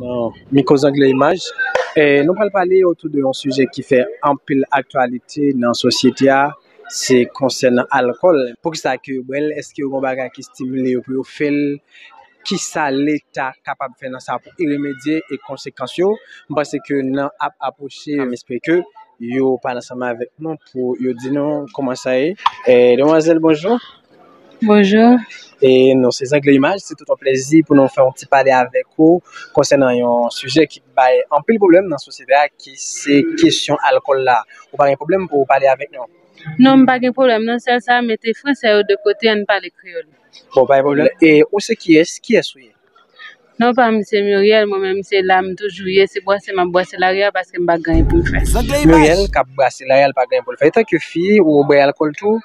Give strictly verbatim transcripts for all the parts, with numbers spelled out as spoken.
Nan Miko Zangle Imaj, e, nou pral pale otou de yon sijè ki fè anpil aktyalite nan sosyete a, se konsènan alkòl. Poukisa ke yo bwè l? Èske yo gen yon bagay ki estimile yo pou yo fè l? Kisa Leta kapab fè nan sa pou y remedye e konsekans yo? M panse ke nan ap apwoche, m espere ke yo pale ansanm avèk nou pou yo di nou kòman sa ye. E, demwazèl, bonjou. Bonjou. E nou se Zangle Imaj, se tout yon plezi pou nou fè yon ti pale avèk ou konsènan yon sijè ki bay anpil pwoblèm nan sosyete a, ki se kesyon alkòl la. Ou pa gen pwoblèm pou w pale avèk nou? Non, m pa gen pwoblèm non, sèl sa, mete fransè yo de kote, ann pale kreyòl. Bon, pa gen pwoblèm. E ou se kiyès? Kiyès ou ye? Non, pa m se Muriel, mwen menm se la m toujou ye, se bwase m ap bwase lari a paske m pa gen anyen pou m fè. Muriel k ap bwase lari a, l pa gen anyen pou l fè. Etanke fi, ou bwè alkòl tou?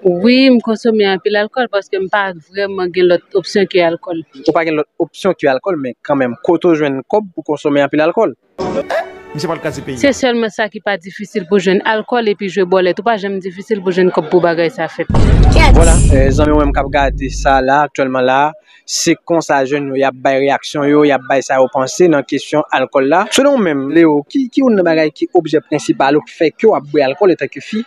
Wi, m konsome anpil alkòl paske m pa vrèman gen lòt opsyon ke alkòl. Ou pa gen lòt opsyon ke alkòl, men kanmenm, kote w jwenn kòb pou konsome anpil alkòl? Misye pral kraze peyi. Se sèlman sa ki pa difisil pou jwenn, alkòl epi jwe bòlèt. Ou pa janm difisil pou jwenn kòb pou bagay sa fèt. Vwala, e, zanmi w menm k ap gade sa la, aktyèlman la, se konsa jèn yo, y ap bay reyaksyon yo, y ap bay sa yo panse nan kesyon alkòl la. Selon w menm, Leo, ki, ki youn nan bagay ki objè prensipal ou k fè ke w ap bwè alkòl etanke fi?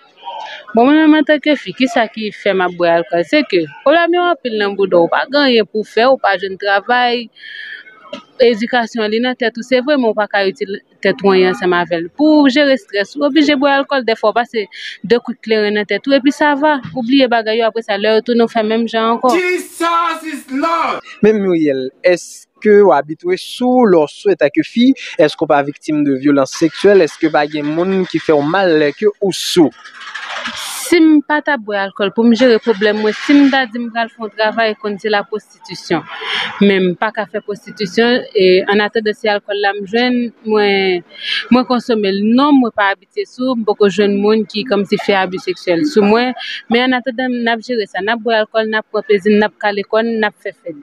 Bon, mwen menm antanke fi, kisa ki fè m ap bwè alkòl? Se ke pwoblèm yo anpil nan bouda w, ou pa gen anyen pou w fè, ou pa jwenn travay, edikasyon an li nan tèt ou, se vre, men ou pa ka itil tèt ou anyen ansanm avè l. Pou w jere estrès ou, oblije bwè alkòl, dèfwa w pase de kout kleren nan tèt ou, epi sa va, ou bliye bagay yo, apre sa, lè yo tounen, w fè menm jan ankò. Jesus is Lord! Men Muriel, èske w abitye sou, lè w sou etanke fi, èske w pa viktim de vyolans seksyèl, èske pa gen moun ki fè w mal lè ke ou sou? Si m pa ta bwè alkòl pou m jere pwoblèm mwen, si m ta di m pral fè yon travay, konn se la pwostitisyon. Men m pa ka fè pwostitisyon, e annatandan se alkòl la m jwenn, mwen, mwen konsome l. Non, mwen pa abitye sou, m poko jwenn moun ki kòmsi fè abi seksyèl sou mwen, men annatandan n ap jere sa, n ap bwè alkòl, n ap pran plezi n, n ap kale kò n, n ap fè fèt.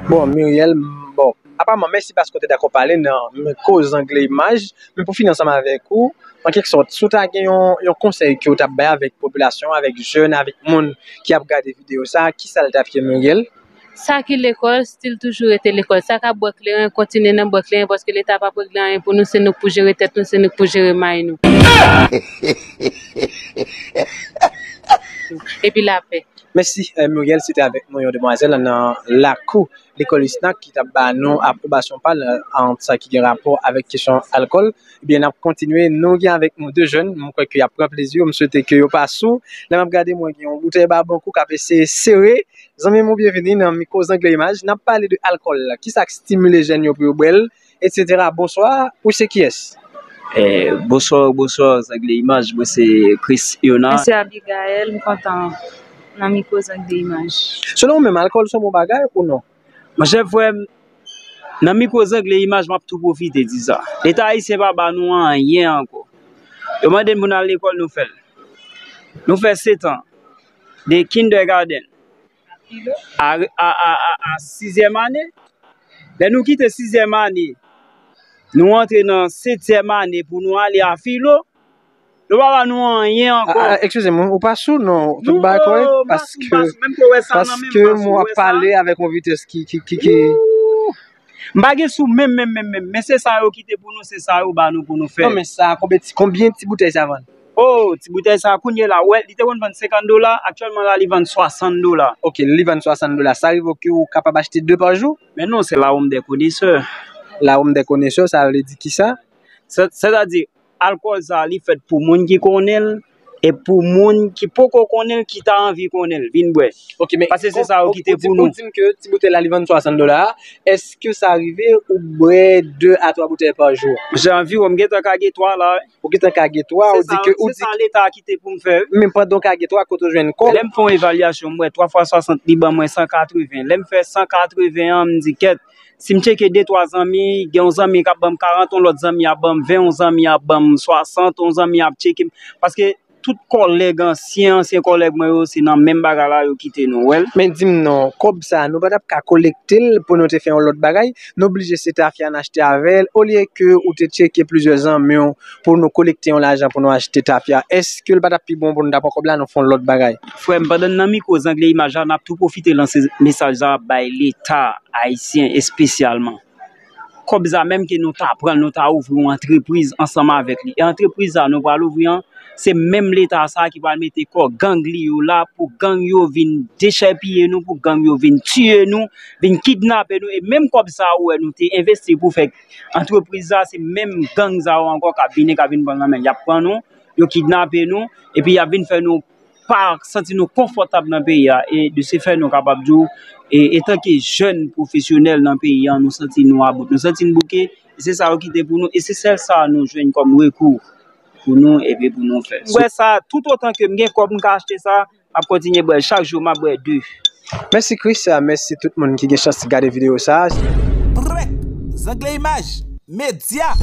Bon, Muriel, m, bon, apaman, mèsi paske w te dakò pale nan Miko Zangle Imaj. Men pou fini ansanm avèk ou, an kèk sòt, si w ta gen yon, yon konsèy ke w t ap bay avèk popilasyon, avèk jèn, avèk moun ki ap gade videyo sa, kisa l t ap ye, Muriel? Sa ki lekòl, still toujou rete lekòl. Sa k ap bwè kleren, kontinye nan bwè kleren, paske Leta p ap regle anyen pou nou, se nou k pou jere tèt nou, se nou k pou jere may nou. Epi lapè. Mèsi, eh, Muriel, se te avèk nou yon demwazèl nan lakou lekòl USNAC ki t ap ba nou apwobasyon pa l an sa ki gen rapò avèk kesyon alkòl. Ebyen, n ap kontinye. Nou gen avèk nou de jèn. Mwen kwè ke y ap pran plezi yo. M swete ke yo pa sou. Lè m ap gade, mwen gen yon boutèy Babankou k ap eseye sere. Zanmi m, ou byenveni nan Miko Zangle Imaj. N ap pale de alkòl. Kisa k estimile jèn yo pou yo bwè l, etsetera. Bonswa, ou se kiyès? Eh, bonswa, bonswa, Zangle Imaj. Mwen se Chris Yona. Mwen se Abigail, m kontan nan Miko Zangle Imaj. Selon ou menm, alkòl se yon bon bagay ou non? Monchè frè m, nan Miko Zangle Imaj, m ap tou pwofite di sa. Leta ayisyen pa ba nou anyen ankò. Yo mande n pou n al lekòl, nou fè l. Nou fè sèt an. De kindergarten a, a, a, a, a sizyèm ane. Lè nou kite sizyèm ane, nou antre nan setyèm ane pou nou ale a filo. Yo pa ba nou anyen ankò. Ah, ah, eskize m, ou pa sou non, tout bagay kòrèk, paske, paske m w ap pale avèk yon vitès ki, ki, ki, ki. Wouh! M pa gen sou menm, menm, menm, menm. Men se sa yo kite pou nou, se sa yo ba nou pou nou fè. Non, men sa, konbyen ti, konbyen ti boutèy sa vann? Oh, ti boutèy sa, kounye la, wè, li te konn vann senkant dola, aktyèlman la, li vann swasant dola. Ok, li vann swasant dola. Sa rive ke ou kapab achte de pa jou? Men non, se la wonm dè konesè. La wonm dè konesè, sa vle di kisa? Sè, sètadi, alkòl sa, li fèt pou moun ki konnen l, e pou moun ki poko konnen l, ki ta anvi konnen l, vin bwè. Ok, men paske se sa yo kite pou nou. Ou di m ke ti boutèy la, li vann swasant dola. Èske sa rive ou bwè de a twa boutèy pa jou? Jan anviwon, m gentan ka gen twa la, wi. Ou gentan ka gen twa, ou di ke, ou di. Se sa Leta kite pou m fè, wi. Men pandan w ka gen twa, kote w jwenn kòb? Lè m fè yon evalyasyon, m wè twa fwa swasant, li ban mwen san katreven. Lè m fè san katreven an, m di, kèt, si m tcheke de twa zanmi, gen yon zanmi k ap ban m karant, yon lòt zanmi ap ban m ven, yon zanmi ap ban m swasant, yon zanmi ap tcheke m. Paske tout kòlèg ansyen, ansyen kòlèg mwen yo, se nan menm bagay la yo kite nou, w wè l. Men di m non, kòb sa, nou pa t ap ka kolekte l pou nou te fè yon lòt bagay? Nou blije se tafya n achte avè l, olye ke ou te tcheke plizyè zanmi w pou nou kolekte yon lajan pou nou achte tafya, èske l pa t ap pi bon pou nou ta pran kòb la, nou fè yon lòt bagay? Frè m, pandan n nan mikwo Zangle Imaj la, n ap tou pwofite lanse mesaj sa a bay Leta ayisyen espesyalman. Kòb sa menm ke nou ta pran l, nou ta ouvri yon antrepriz ansanm avèk li. E antrepriz sa nou pral ouvri an, se menm Leta sa ki pral mete kò gang li yo la pou gang yo vin dechèpiye nou, pou gang yo vin tiye nou, vin kidnape nou. E menm kòb sa ou wè nou te envesti pou fè antrepriz sa, se menm gang sa yo ankò k ap vini, k ap vin pran l nan men. Y ap pran nou, yo kidnape nou, epi y ap vin fè nou pa santi nou konfòtab nan peyi a. E de se fè nou kapab di w, e, etanke jèn pwofesyonèl nan peyi a, nou santi nou about, nou santi n bouke. E se sa yo kite pou nou, e se sèl sa nou jwenn kòm rekou pou nou, epi pou nou fè. M bwè sa, tout otan ke m gen kòb, m ka achte sa, m ap kontinye bwè l. Chak jou, m ap bwè de. Mèsi Chris, mèsi tout moun ki gen chans gade videyo sa. Prèt! Zangle Imaj, medya!